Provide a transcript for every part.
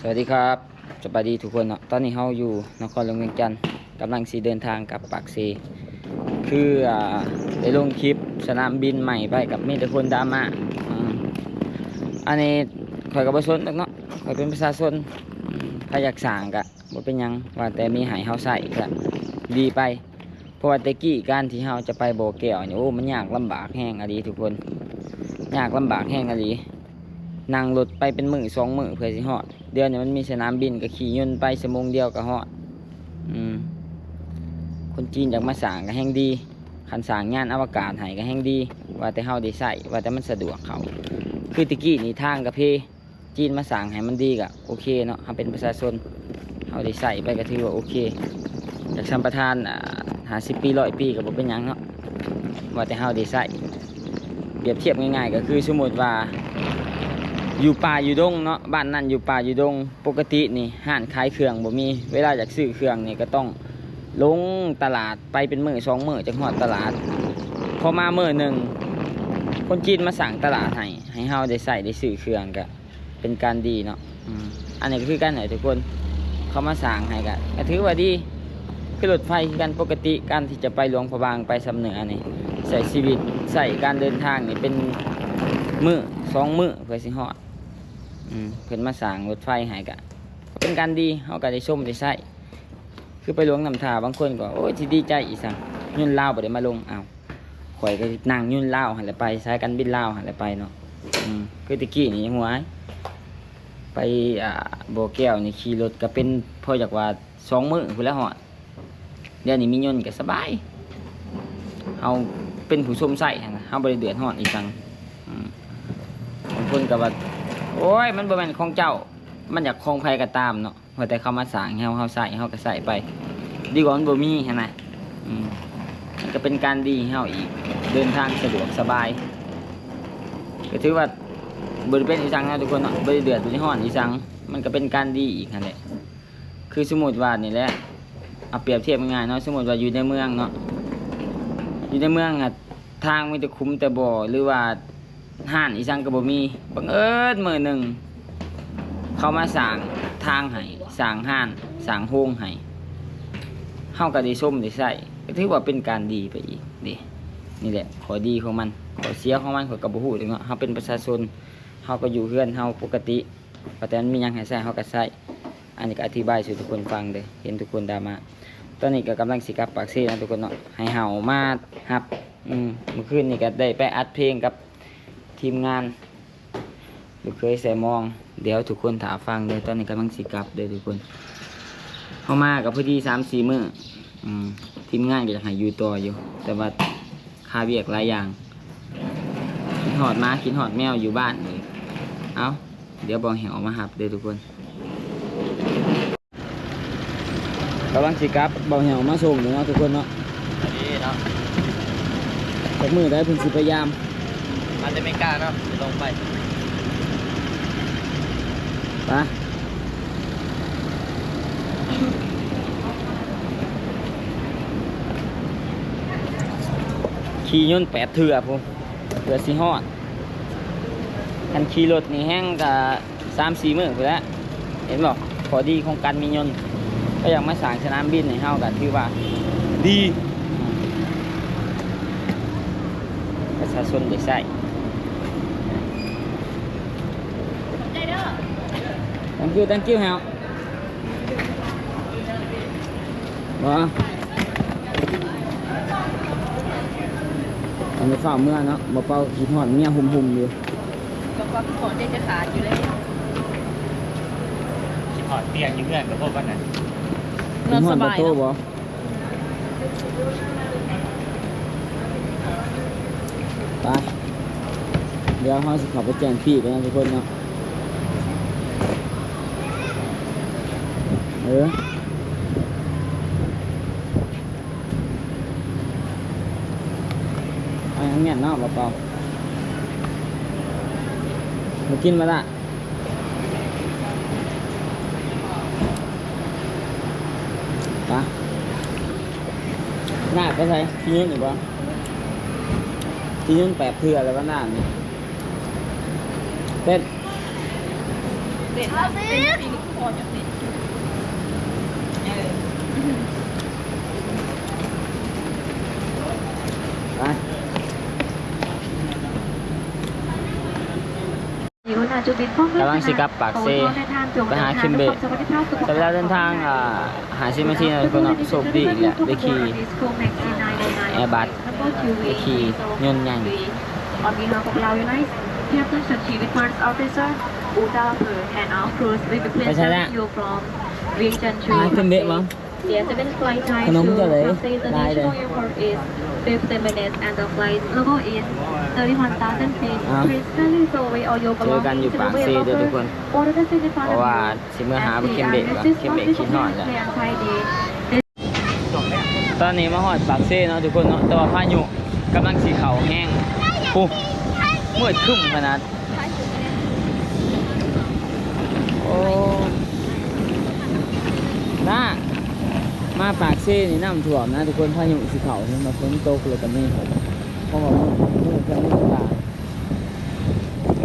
ສະຫວັດດີຄັບ ສະບາຍດີທຸກຄົນເນາະ. ຕອນນີ້ເຮົາຢູ່ນະຄອນຫຼວງວຽງຈັນ ກຳລັງຊິເດີນທາງກັບປາກເຊ ຄື ອ່າ ໄດ້ລົງຄລິບສະໜາມບິນໃໝ່ໄປກັບມີແຕ່ຄົນດຣາມາ. ອືມ ອັນນີ້ຂ້ອຍກໍບໍ່ສົນດອກເນາະ ຂ້ອຍເປັນປະຊາຊົນ ອືມ ໃຜຢາກສ້າງກະ ບໍ່ເປັນຫຍັງ ວ່າແຕ່ມີໃຫ້ເຮົາໃຊ້ກະດີໄປ. ເພາະວ່າແຕ່ກີ້ການທີ່ເຮົາຈະໄປບໍ່ແກ້ວນີ້ ໂອ້ ມັນຍາກລຳບາກແຮງອີ່ຫຼີທຸກຄົນ ຍາກລຳບາກແຮງອີ່ຫຼີ. ນັ່ງລົດໄປເປັນມື້ສອງມື້ເພື່ອຊິຮອດ. ດຽວນີ້ມັນມີສະໜາມບິນ ກໍຂີ່ຍົນໄປຊົ່ວໂມງດຽວກໍຮອດ. ອືມ ຄົນຈີນຢາກມາສ້າງກໍແຮ່ງດີ ຄັນສ້າງຍານອະວະກາດໃຫ້ກໍແຮ່ງດີ ວ່າແຕ່ເຮົາໄດ້ໃຊ້ ວ່າແຕ່ມັນສະດວກເຂົາ. ຄືແຕ່ກີ້ນີ້ທາງກະເພ ຈີນມາສ້າງໃຫ້ມັນດີກະໂອເຄເນາະ ເຮົາເປັນປະຊາຊົນ ເຮົາໄດ້ໃຊ້ໄປກະຖືວ່າໂອເຄ. ຢາກສຳປະທານ ອ່າ ຫ້າສິບປີ ຮ້ອຍປີກະບໍ່ເປັນຫຍັງເນາະ ວ່າແຕ່ເຮົາໄດ້ໃຊ້. ປຽບທຽບງ່າຍໆ ກະຄືສົມມຸດວ່າຢູ່ປ່າຢູ່ດົງເນາະ ບ້ານນັ້ນຢູ່ປ່າຢູ່ດົງ ປົກກະຕິນີ້ຮ້ານຂາຍເຄື່ອງບໍ່ມີ ເວລາຢາກຊື້ເຄື່ອງນີ້ກະຕ້ອງລົງຕະຫຼາດ ໄປເປັນມື້ສອງມື້ຈຶ່ງຮອດຕະຫຼາດ. ພໍມາມື້ໜຶ່ງ ຄົນຈີນມາສ້າງຕະຫຼາດໃຫ້ ໃຫ້ເຮົາໄດ້ໃຊ້ໄດ້ຊື້ເຄື່ອງກະ ເປັນການດີເນາະ. ອືມ ອັນນີ້ກໍຄືກັນແຫຼະທຸກຄົນ ເຂົາມາສ້າງໃຫ້ກະ ກະຖືວ່າດີ ຄືລົດໄຟຄືກັນ. ປົກກະຕິການທີ່ຈະໄປຫຼວງພະບາງ ໄປຊຳເໜືອນີ້ ໃຊ້ຊີວິດ ໃຊ້ການເດີນທາງນີ້ເປັນມື້ສອງມື້ເພື່ອຊິຮອດ. ອືມ ເພິ່ນມາສ້າງລົດໄຟໃຫ້ກະ ເປັນການດີ ເຮົາກະໄດ້ຊົມໄດ້ໃຊ້. ຄືໄປຫຼວງນ້ຳທາ ບາງຄົນກໍ ໂອ້ຍ ຊິດີໃຈອີ່ສັງ ຍົນລາວບໍ່ໄດ້ມາລົງ. ອ້າວ ຂ້ອຍກໍນັ່ງຍົນລາວຫັ້ນແຫຼະໄປ ສາຍການບິນລາວຫັ້ນແຫຼະໄປເນາະ. ອືມ ຄືແຕ່ກີ້ນີ້ຫວຍ ໄປ ອ່າ ບໍ່ແກ້ວນີ້ຂີ່ລົດກໍເປັນ ພໍຢາກວ່າສອງມື້ພຸ້ນແຫຼະຮອດ. ດຽວນີ້ມີຍົນກໍສະບາຍ ເຮົາເປັນຜູ້ຊົມໃຊ້ຫັ້ນນະ ເຮົາບໍ່ໄດ້ເດືອດຮ້ອນອີ່ສັງ. ອືມ ບາງຄົນກໍວ່າ ໂອ້ຍ ມັນບໍ່ແມ່ນຂອງເຈົ້າ ມັນຢາກຂອງໃຜກໍຕາມເນາະ ວ່າແຕ່ເຂົາມາສ້າງໃຫ້ເຮົາ ເຮົາໃຊ້ ເຮົາກໍໃຊ້ໄປ ດີກວ່າມັນບໍ່ມີຫັ້ນນະ. ອືມ ມັນກໍເປັນການດີໃຫ້ເຮົາອີກ ເດີນທາງສະດວກສະບາຍ. ກໍຖືວ່າບໍ່ໄດ້ເປັນອີ່ສັງເນາະທຸກຄົນເນາະ ບໍ່ໄດ້ເດືອດ ບໍ່ໄດ້ຮ້ອນອີ່ສັງ ມັນກໍເປັນການດີອີກຫັ້ນແຫຼະ. ຄືສົມມຸດວ່ານີ້ແຫຼະ ເອົາປຽບທຽບງ່າຍໆເນາະ ສົມມຸດວ່າຢູ່ໃນເມືອງເນາະ ຢູ່ໃນເມືອງອະ ທາງມີແຕ່ຂຸມແຕ່ບໍ່ ຫຼືວ່າ ຮ້ານອີ່ສັງກໍບໍ່ມີ. ບັງເອີນມື້ໜຶ່ງ ເຂົາມາສ້າງທາງໃຫ້ ສ້າງຮ້ານ ສ້າງໂຮງໃຫ້ ເຮົາກໍໄດ້ຊົມໄດ້ໃຊ້ ກໍຖືວ່າເປັນການດີໄປອີກເດ້. ນີ້ແຫຼະຂໍ້ດີຂອງມັນ ຂໍ້ເສຍຂອງມັນຂ້ອຍກໍບໍ່ຮູ້ເດ້ເນາະ. ເຮົາເປັນປະຊາຊົນ ເຮົາກໍຢູ່ເຮືອນເຮົາປົກກະຕິ ວ່າແຕ່ມັນມີຫຍັງໃຫ້ໃຊ້ເຮົາກໍໃຊ້. ອັນນີ້ກໍອະທິບາຍສູ່ທຸກຄົນຟັງເດີ້ ເຫັນທຸກຄົນດຣາມາ. ຕອນນີ້ກໍກຳລັງຊິກັບປາກເຊນະທຸກຄົນເນາະ ໃຫ້ເຮົາມາຮັບ. ອືມ ມື້ຄືນນີ້ກໍໄດ້ໄປອັດເພງກັບທີມງານລູກເຂີຍແຊມອງ ດຽວທຸກຄົນຖ້າຟັງເດີ້. ຕອນນີ້ກຳລັງຊິກັບເດີ້ທຸກຄົນ ເຮົາມາກໍພໍດີສາມສີ່ມື້. ອືມ ທີມງານກໍຢາກໃຫ້ຢູ່ຕໍ່ຢູ່ ແຕ່ວ່າຄາວຽກຫຼາຍຢ່າງ ຄິດຮອດໝາຄິດຮອດແມວຢູ່ບ້ານນີ້. ເອົ້າ ດຽວບ່າວແຫ້ວມາຮັບເດີ້ທຸກຄົນ. ກຳລັງຊິກັບ ບ່າວແຫ້ວມາສົ່ງຢູ່ເນາະທຸກຄົນເນາະ. ອັນນີ້ເນາະ ຈັກມື້ໃດເພິ່ນຊິໄປຢາມ ມາແຕ່ເມກາເນາະ ລົງໄປ ໄປ. ຂີ່ຍົນແປດເທື່ອພຸ້ນ ເພື່ອຊິຮອດ. ຄັນຂີ່ລົດນີ້ແຮ່ງກະສາມສີ່ມື້ພຸ້ນແຫຼະ. ເຫັນບໍ່ ຂໍ້ດີຂອງການມີຍົນ ເຂົາຢາກມາສ້າງສະໜາມບິນໃຫ້ເຮົາກະຖືວ່າດີ ປະຊາຊົນໄດ້ໃຊ້. Thank you, thank you ແຮວ. ບໍ່ ອັນນີ້ຟ້າວເມືອເນາະ ບໍ່ເປົ່າຄິດຮອດເມຍຮຸ່ມໆຢູ່. ກໍກໍຄິດຮອດເດ ຈະຂາດຢູ່ເດ້. ຄິດຮອດເມຍຢູ່ເຮືອນກໍບໍ່ປານນັ້ນ. ນອນສະບາຍເນາະ. ໄປ ດຽວເຮົາຊິເຂົ້າໄປແຈ້ງປີ້ກັນເນາະທຸກຄົນເນາະ. ເອີ ເອົາຫຍັງແໜ້ນເນາະ ບໍ່ເປົ່າ ບໍ່ກິນບໍ່ລະ. ປະ ນາກໄປໃສ? ທີ່ນີ້ນີ້ບໍ່? ທີ່ນີ້ແປດເທື່ອແລ້ວວ່ານາກນີ້. ເປັດ ເປັນ ເປັນປີນີ້ຄືບໍ່ຈັກເປັນ ເອີ ໄປ ກຳລັງຊິກັບປາກເຊ ໄປຫາຄິມເບະ ໃຊ້ເວລາເດີນທາງ ອ່າ ຫ້າສິບນາທີເນາະທຸກຄົນເນາະ. ໂຊກດີອີກແລ້ວ ໄດ້ຂີ່ແອບັສ ໄດ້ຂີ່ຍົນໃຫຍ່. On behalf of Lao Airlines, Captain Shanti requires officer Uta Pur and all crews will be presenting you from Vientiane to Marseille. The seven flight time to Marseille International Airport is fifteen minutes and the flight level is thirty-one thousand feet. Please kindly stow away all your belongings in the way above. Order the seven flight attendants. ຊິເມືອຫາບັກເຂັມເບະ ເຂັມເບະຄິດຮອດແລ້ວ. ຕອນນີ້ມາຮອດປາກເຊເນາະທຸກຄົນເນາະ ແຕ່ວ່າພາຍຸກຳລັງຊິເຂົ້າແຮງ ໂອ້ ມືດຄຶ້ມຂະໜາດ. ໂອ້ ນ້າ ມາປາກເຊນີ້ນ້ຳຖ້ວມນະທຸກຄົນ ພາຍຸຊິເຂົ້າ ເຫັນບໍ່ ຝົນຕົກແລ້ວກໍມີ ເພາະວ່າມືດ ມືດ ມືດຕາ.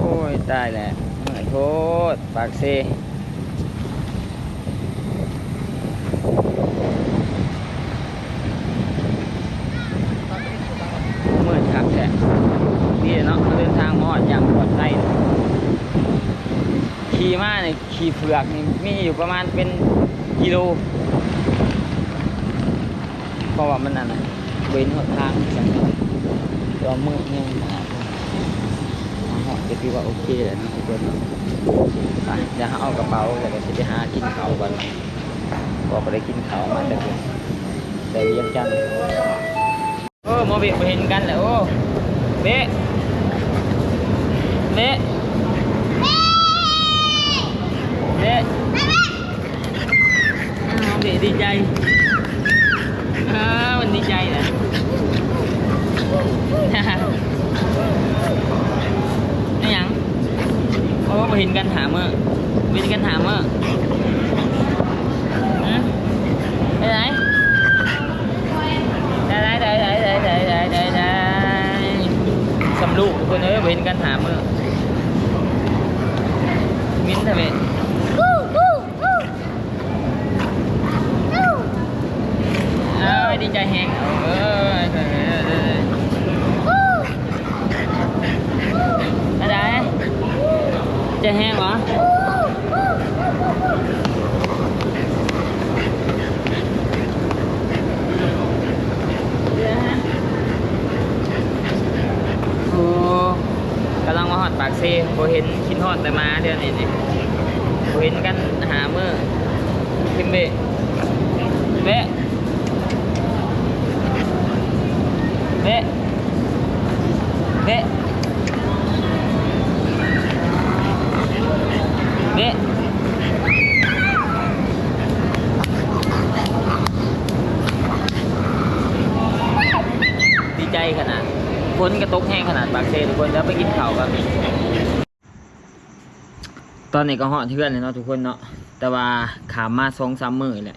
ໂອ້ຍ ຕາຍແລ້ວ ເມື່ອຍໂພດ ປາກເຊ ເມື່ອຍຄັກແທ້. ດີເນາະ ເຮົາເດີນທາງມາຮອດຢ່າງປອດໄພ. ຂີ່ມານີ້ ຂີ້ເຜືອກນີ້ມີຢູ່ປະມານເປັນກິໂລ ເພາະວ່າມັນອັນນັ້ນ ເຫັນຫົນທາງຈັ່ງໃດ ຕົວເມືອກແຮງຂະໜາດ. ມາຮອດກໍຖືວ່າໂອເຄແລ້ວເນາະທຸກຄົນເນາະ. ໄປ ດຽວເຮົາເອົາກະເປົາ ແລ້ວກໍຊິໄປຫາກິນເຂົ້າກ່ອນ ເພາະບໍ່ໄດ້ກິນເຂົ້າມາແຕ່ພຸ້ນ ແຕ່ວຽງຈັນ. ໂອ້ ມາເບະບໍ່ເຫັນກັນແລ້ວ ໂອ້ ເບະ ເບະ ເບະ ອ້າວ ເບະດີໃຈ ເອີ ມັນດີໃຈນະ ອີຫຍັງ? ໂອ້ ບໍ່ເຫັນກັນຫ້າມື້ ບໍ່ເຫັນກັນຫ້າມື້ ຫື ໄປໃສ? ໄດ້ ໄດ້ ໄດ້ ສຳລູກທຸກຄົນເອີຍ ບໍ່ເຫັນກັນຫ້າມື້ ມິນທະເວ ເອີຍ ດີໃຈແຮງ ເອີຍ. ອັນໃດ? ຈະແຮງຫວາ? ໂອ້ ກຳລັງມາຮອດປາກເຊ ບໍ່ເຫັນ ຄິດຮອດແຕ່ໝາເທື່ອນີ້ນີ້ ບໍ່ເຫັນກັນຫ້າມື້ ເຂັມເບະ ເບະ ເບະ ເບະ ເບະ ດີໃຈຂະໜາດ ຝົນກໍຕົກແຮງຂະໜາດປາກເຊທຸກຄົນ ແລ້ວໄປກິນເຂົ້າກັນ. ຕອນນີ້ກໍຮອດເຮືອນແລ້ວເນາະທຸກຄົນເນາະ ແຕ່ວ່າຂ້າມມາສອງສາມມື້ແຫຼະ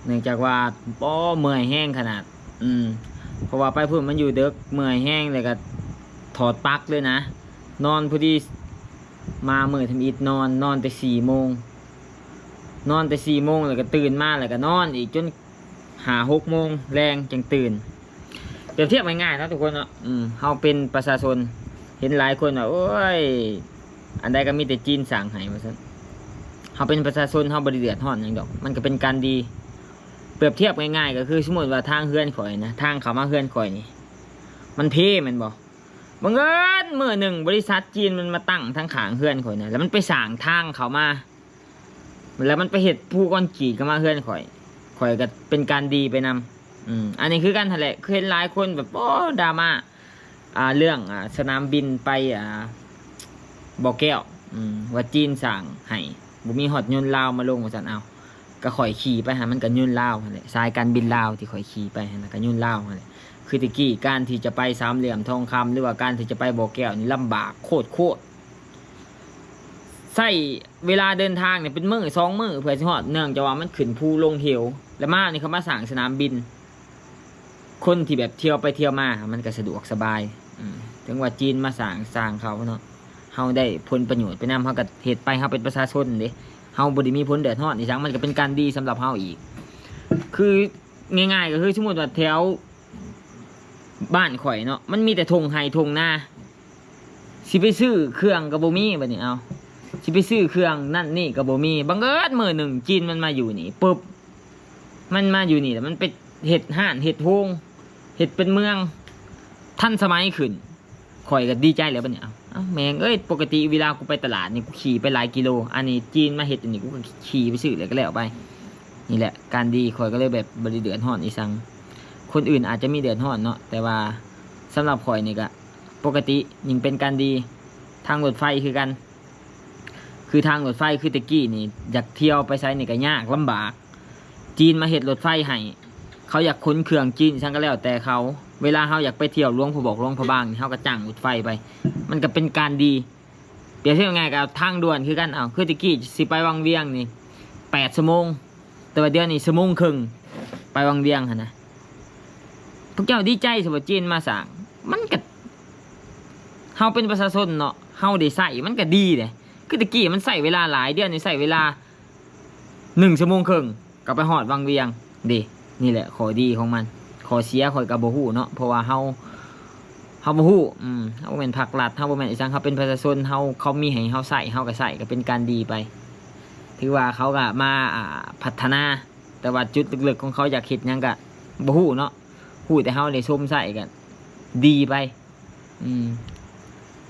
ເນື່ອງຈາກວ່າ ໂອ້ ເມື່ອຍແຮງຂະໜາດ ອືມ ເພາະວ່າໄປພຸ້ນມັນຢູ່ເດິກ ເມື່ອຍແຮງ ແລ້ວກໍຖອດປັກເລີຍນະ ນອນພໍດີ ມາມື້ທຳອິດນອນ ນອນແຕ່ສີ່ໂມງ ນອນແຕ່ສີ່ໂມງ ແລ້ວກໍຕື່ນມາ ແລ້ວກໍນອນອີກຈົນ ຫ້າຫົກໂມງແລງຈັ່ງຕື່ນ. ປຽບທຽບງ່າຍໆເນາະທຸກຄົນເນາະ ອືມ ເຮົາເປັນປະຊາຊົນ ເຫັນຫຼາຍຄົນວ່າ ໂອ້ຍ ອັນໃດກໍມີແຕ່ຈີນສ້າງໃຫ້ວ່າຊັ້ນ. ເຮົາເປັນປະຊາຊົນ ເຮົາບໍ່ໄດ້ເດືອດຮ້ອນຫຍັງດອກ ມັນກໍເປັນການດີ. ປຽບທຽບງ່າຍໆກໍຄື ສົມມຸດວ່າທາງເຮືອນຂ້ອຍນະ ທາງເຂົ້າມາເຮືອນຂ້ອຍນີ້ ມັນເພແມ່ນບໍ່? ບັງເອີນມື້ໜຶ່ງ ບໍລິສັດຈີນມັນມາຕັ້ງທາງຂ້າງເຮືອນຂ້ອຍນະ ແລ້ວມັນໄປສ້າງທາງເຂົ້າມາ ແລ້ວມັນໄປເຮັດພູຄອນກຣີດເຂົ້າມາເຮືອນຂ້ອຍ ຂ້ອຍກໍເປັນການດີໄປນຳ. ອືມ ອັນນີ້ຄືກັນຫັ້ນແຫຼະ ຄືເຫັນຫຼາຍຄົນແບບ ໂອ້ ດຣາມາ ອ່າ ເລື່ອງ ອ່າ ສະໜາມບິນໄປ ອ່າ ບໍ່ແກ້ວ ອືມ ວ່າຈີນສ້າງໃຫ້ ບໍ່ມີຮອດຍົນລາວມາລົງວ່າຊັ້ນ. ເອົ້າ ກໍຂ້ອຍຂີ່ໄປຫັ້ນ ມັນກໍຍົນລາວຫັ້ນແຫຼະ ສາຍການບິນລາວທີ່ຂ້ອຍຂີ່ໄປຫັ້ນນະ ກໍຍົນລາວຫັ້ນແຫຼະ. ຄືແຕ່ກີ້ ການທີ່ຈະໄປສາມຫຼ່ຽມທອງຄຳ ຫຼືວ່າການທີ່ຈະໄປບໍ່ແກ້ວນີ້ ລຳບາກໂຄດໆ ໃຊ້ເວລາເດີນທາງນີ້ເປັນມື້ສອງມື້ເພື່ອຊິຮອດ ເນື່ອງຈາກວ່າມັນຂຶ້ນພູລົງເຫວ ແລ້ວມານີ້ເຂົາມາສ້າງສະໜາມບິນ ຄົນທີ່ແບບທ່ຽວໄປທ່ຽວມາ ມັນກໍສະດວກສະບາຍ. ອືມ ເຖິງວ່າຈີນມາສ້າງ ສ້າງເຂົາເນາະ ເຮົາໄດ້ຜົນປະໂຫຍດໄປນຳ ເຮົາກໍເຮັດໄປ ເຮົາເປັນປະຊາຊົນເດ້ ເຮົາບໍ່ໄດ້ມີຜົນເດືອດຮ້ອນອີ່ຫຍັງ ມັນກໍເປັນການດີສຳລັບເຮົາອີກ. ຄືງ່າຍໆ ກໍຄືສົມມຸດວ່າແຖວບ້ານຂ້ອຍເນາະ ມັນມີແຕ່ທົ່ງໄຮ່ທົ່ງນາ ຊິໄປຊື້ເຄື່ອງກໍບໍ່ມີ ບັດນີ້ ເອົາ ຊິໄປຊື້ເຄື່ອງນັ້ນນີ້ກໍບໍ່ມີ. ບັງເອີນມື້ໜຶ່ງຈີນມັນມາຢູ່ນີ້ປຶບ ມັນມາຢູ່ນີ້ແລ້ວ ມັນໄປເຮັດຮ້ານເຮັດໂຮງ ເຮັດເປັນເມືອງທັນສະໄໝຂຶ້ນ ຂ້ອຍກໍດີໃຈແລ້ວບັດນີ້. ເອົ້າ ເອົ້າ ແມ່ງເອີຍ ປົກກະຕິເວລາກູໄປຕະຫຼາດນີ້ ກູຂີ່ໄປຫຼາຍກິໂລ ອັນນີ້ຈີນມາເຮັດອັນນີ້ ກູກໍຂີ່ໄປຊື້ແລ້ວກໍແລ້ວໄປ. ນີ້ແຫຼະການດີ ຂ້ອຍກໍເລີຍແບບບໍ່ໄດ້ເດືອດຮ້ອນອີ່ຫຍັງ. ຄົນອື່ນອາດຈະມີເດືອດຮ້ອນເນາະ ແຕ່ວ່າສຳລັບຂ້ອຍນີ້ກໍປົກກະຕິ. ຍິ່ງເປັນການດີ ທາງລົດໄຟຄືກັນ ຄືທາງລົດໄຟ ຄືແຕ່ກີ້ນີ້ ຢາກທ່ຽວໄປໃສນີ້ກໍຍາກລຳບາກ. ຈີນມາເຮັດລົດໄຟໃຫ້ ເຂົາຢາກຂົນເຄື່ອງຈີນ ອີ່ຫຍັງກໍແລ້ວແຕ່ເຂົາ. ເວລາເຮົາຢາກໄປທ່ຽວຫຼວງພະບາງ ຫຼວງພະບາງນີ້ ເຮົາກໍຈ້າງລົດໄຟໄປ ມັນກໍເປັນການດີ. ປຽບທຽບງ່າຍໆ ກໍທາງດ່ວນຄືກັນ ເອົາ ຄືແຕ່ກີ້ຊິໄປວັງວຽງນີ້ແປດຊົ່ວໂມງ ແຕ່ວ່າດຽວນີ້ຊົ່ວໂມງເຄິ່ງ ໄປວັງວຽງຫັ້ນນະ. ພວກເຈົ້າດີໃຈຊະບໍ່ ຈີນມາສ້າງ? ມັນກໍ ເຮົາເປັນປະຊາຊົນເນາະ ເຮົາໄດ້ໃຊ້ມັນກໍດີເດ້. ຄືແຕ່ກີ້ມັນໃຊ້ເວລາຫຼາຍ ດຽວນີ້ໃຊ້ເວລາໜຶ່ງຊົ່ວໂມງເຄິ່ງ ກໍໄປຮອດວັງວຽງເດ້. ນີ້ແຫຼະຂໍ້ດີຂອງມັນ ຂໍ້ເສຍຂ້ອຍກໍບໍ່ຮູ້ເນາະ ເພາະວ່າເຮົາ ເຮົາບໍ່ຮູ້ ເຮົາບໍ່ແມ່ນພາກລັດ ເຮົາບໍ່ແມ່ນອີ່ຫຍັງ ເຮົາເປັນປະຊາຊົນ ເຮົາ ເຂົາມີໃຫ້ເຮົາໃຊ້ ເຮົາກໍໃຊ້ ກໍເປັນການດີໄປ. ຖືວ່າເຂົາກໍມາ ອ່າ ພັດທະນາ ແຕ່ວ່າຈຸດເລິກໆຂອງເຂົາຢາກເຮັດຫຍັງກໍບໍ່ຮູ້ເນາະ ຮູ້ແຕ່ເຮົາໄດ້ຊົມໃຊ້ກໍດີໄປ. ອືມ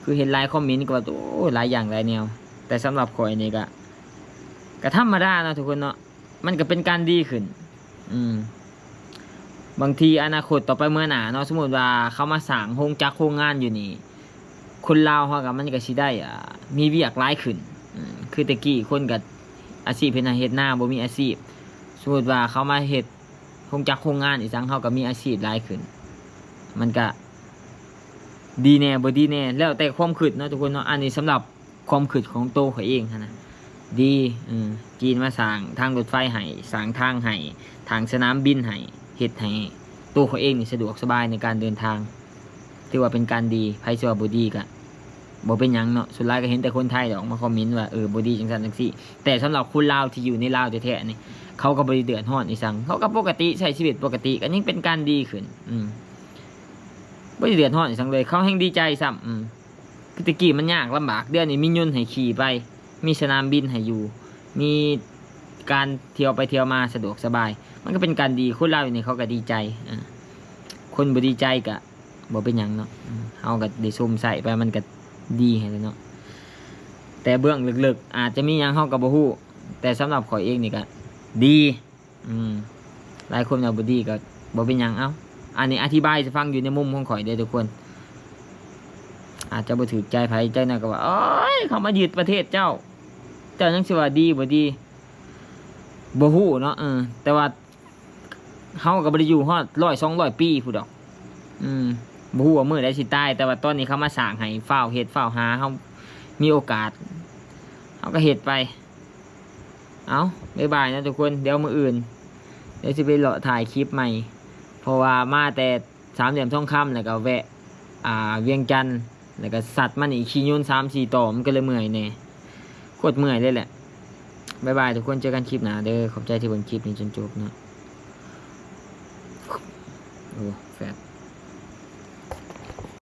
ຄືເຫັນຫຼາຍຄອມເມັນກໍວ່າ ໂອ້ ຫຼາຍຢ່າງຫຼາຍແນວ ແຕ່ສຳລັບຂ້ອຍນີ້ກໍ ກໍທຳມະດາເນາະທຸກຄົນເນາະ ມັນກໍເປັນການດີຂຶ້ນ. ອືມ ບາງທີອະນາຄົດຕໍ່ໄປເມື່ອໜ້າເນາະ ສົມມຸດວ່າເຂົາມາສ້າງໂຮງຈັກໂຮງງານຢູ່ນີ້ ຄົນລາວເຮົາກໍ ມັນກໍຊິໄດ້ ອ່າ ມີວຽກຫຼາຍຂຶ້ນ. ອືມ ຄືແຕ່ກີ້ຄົນກໍອາຊີບເຮັດໄຮ່ເຮັດນາ ບໍ່ມີອາຊີບ ສົມມຸດວ່າເຂົາມາເຮັດ ໂຮງຈັກໂຮງງານອີ່ຫຍັງ ເຮົາກໍມີອາຊີບຫຼາຍຂຶ້ນ ມັນກະດີແດ່ບໍ່ດີແດ່ ແລ້ວແຕ່ຄວາມຄິດເນາະທຸກຄົນເນາະ. ອັນນີ້ສຳລັບຄວາມຄິດຂອງໂຕຂ້ອຍເອງຫັ້ນນະ ດີ. ເອີ ຈີນມາສ້າງທາງລົດໄຟໃຫ້ ສ້າງທາງໃຫ້ ສ້າງສະໜາມບິນໃຫ້ ເຮັດໃຫ້ໂຕຂ້ອຍເອງນີ້ສະດວກສະບາຍໃນການເດີນທາງ ຖືວ່າເປັນການດີ. ໃຜຊິວ່າບໍ່ດີກະ ບໍ່ເປັນຫຍັງເນາະ ສ່ວນຫຼາຍກໍເຫັນແຕ່ຄົນໄທດອກມາຄອມເມັນວ່າ ເອີ ບໍ່ດີຈັ່ງຊັ້ນຈັ່ງຊີ້ ແຕ່ສຳລັບຄົນລາວທີ່ຢູ່ໃນລາວແທ້ໆນີ້ ເຂົາກໍບໍ່ໄດ້ເດືອດຮ້ອນອີ່ຫຍັງ ເຂົາກໍປົກກະຕິໃຊ້ຊີວິດປົກກະຕິ ກໍຍັງເປັນການດີຂຶ້ນ. ອືມ ບໍ່ໄດ້ເດືອດຮ້ອນອີ່ຫຍັງເລີຍ ເຂົາແຮ່ງດີໃຈຊ້ຳ. ອືມ ຄືແຕ່ກີ້ມັນຍາກລຳບາກ ດຽວນີ້ມີຍົນໃຫ້ຂີ່ໄປ ມີສະໜາມບິນໃຫ້ຢູ່ ມີການທ່ຽວໄປທ່ຽວມາສະດວກສະບາຍ ມັນກໍເປັນການດີ. ຄົນລາວຢູ່ນີ້ເຂົາກໍດີໃຈ ອາ ຄົນບໍ່ດີໃຈກໍ ບໍ່ເປັນຫຍັງເນາະ ເຮົາກໍໄດ້ຊົມໃຊ້ໄປ ມັນກໍດີຫັ້ນແຫຼະເນາະ. ແຕ່ເບື້ອງເລິກໆອາດຈະມີຫຍັງເຮົາກໍບໍ່ຮູ້ ແຕ່ສຳລັບຂ້ອຍເອງນີ້ກໍດີ. ອືມ ຫຼາຍຄົນວ່າບໍ່ດີກໍບໍ່ເປັນຫຍັງ. ເອົ້າ ອັນນີ້ອະທິບາຍໃຫ້ຟັງຢູ່ໃນມຸມຂອງຂ້ອຍເດີ້ທຸກຄົນ ອາດຈະບໍ່ຖືກໃຈໃຜ ໃຈນັ້ນກໍວ່າ ໂອ້ຍ ເຂົາມາຍຶດປະເທດເຈົ້າ ເຈົ້າຍັງຊິວ່າດີບໍ່ດີ ບໍ່ຮູ້ເນາະ. ເອີ ແຕ່ວ່າ ເຮົາກໍບໍ່ໄດ້ຢູ່ຮອດຮ້ອຍສອງຮ້ອຍປີພຸ້ນດອກ. ອືມ ບໍ່ຮູ້ວ່າມື້ໃດຊິຕາຍ ແຕ່ວ່າຕອນນີ້ເຂົາມາສ້າງໃຫ້ ຟ້າວເຮັດຟ້າວຫາ ເຮົາມີໂອກາດ ເຮົາກໍເຮັດໄປ. ເອົ້າ ບາຍບາຍນະທຸກຄົນ ດຽວມື້ອື່ນ ດຽວຊິໄປເລາະຖ່າຍຄລິບໃໝ່ ເພາະວ່າມາແຕ່ສາມຫຼ່ຽມທອງຄຳ ແລ້ວກໍແວະ ອ່າ ວຽງຈັນ ແລ້ວກໍສັດມານີ້ ຂີ່ຍົນສາມສີ່ຕໍ່ ມັນກໍເລີຍເມື່ອຍແດ່ ໂຄດເມື່ອຍເລີຍແຫຼະ. ບາຍບາຍທຸກຄົນ ເຈີກັນຄລິບໜ້າເດີ້ ຂອບໃຈທີ່ເບິ່ງຄລິບນີ້ຈົນຈົບເນາະ. ໂອ້ ແຟບ